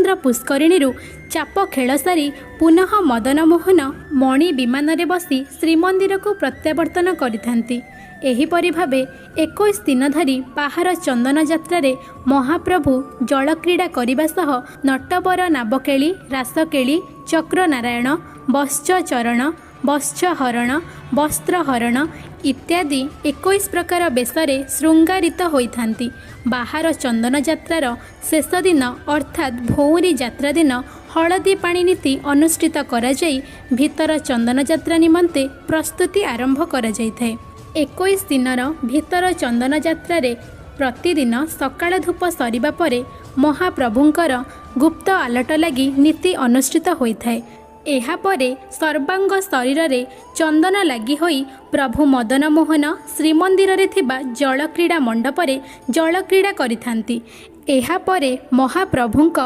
ରାମଚନ୍ଦ୍ର ପୁଷ୍କରିଣୀରୁ ଚାପ ଖେଳ ସାରି ପୁନଃ ମଦନମୋହନ ମଣି ବିମାନରେ ବସି ଶ୍ରୀମନ୍ଦିରକୁ ପ୍ରତ୍ୟାବର୍ତ୍ତନ କରିଥାନ୍ତି। ଏହିପରି ଭାବେ 21 ଦିନ ଧରି ବାହାର ଚନ୍ଦନ ଯାତ୍ରାରେ ମହାପ୍ରଭୁ ଜଳକ୍ରୀଡ଼ା କରିବା ସହ ନଟବର ନାବକେଳି, ରାସକେଳି, ଚକ୍ରନାରାୟଣ, ବତ୍ସଚରଣ, ବତ୍ସହରଣ, ବସ୍ତ୍ରହରଣ ଇତ୍ୟାଦି 21 ପ୍ରକାର ବେଶରେ ଶୃଙ୍ଗାରିତ ହୋଇଥାନ୍ତି। ବାହାର ଚନ୍ଦନ ଯାତ୍ରାର ଶେଷ ଦିନ ଅର୍ଥାତ୍ ଭଉଁରୀ ଯାତ୍ରା ଦିନ ହଳଦୀ ପାଣି ନୀତି ଅନୁଷ୍ଠିତ କରାଯାଇ ଭିତର ଚନ୍ଦନ ଯାତ୍ରା ନିମନ୍ତେ ପ୍ରସ୍ତୁତି ଆରମ୍ଭ କରାଯାଇଥାଏ। 21 ଦିନର ଭିତର ଚନ୍ଦନ ଯାତ୍ରାରେ ପ୍ରତିଦିନ ସକାଳ ଧୂପ ସରିବା ପରେ ମହାପ୍ରଭୁଙ୍କର ଗୁପ୍ତ ଆଲଟ ଲାଗି ନୀତି ଅନୁଷ୍ଠିତ ହୋଇଥାଏ। ଏହାପରେ ସର୍ବାଙ୍ଗ ଶରୀରରେ ଚନ୍ଦନ ଲାଗି ହୋଇ ପ୍ରଭୁ ମଦନମୋହନ ଶ୍ରୀମନ୍ଦିରରେ ଥିବା ଜଳକ୍ରୀଡ଼ା ମଣ୍ଡପରେ ଜଳକ୍ରୀଡ଼ା କରିଥାନ୍ତି। ଏହାପରେ ମହାପ୍ରଭୁଙ୍କ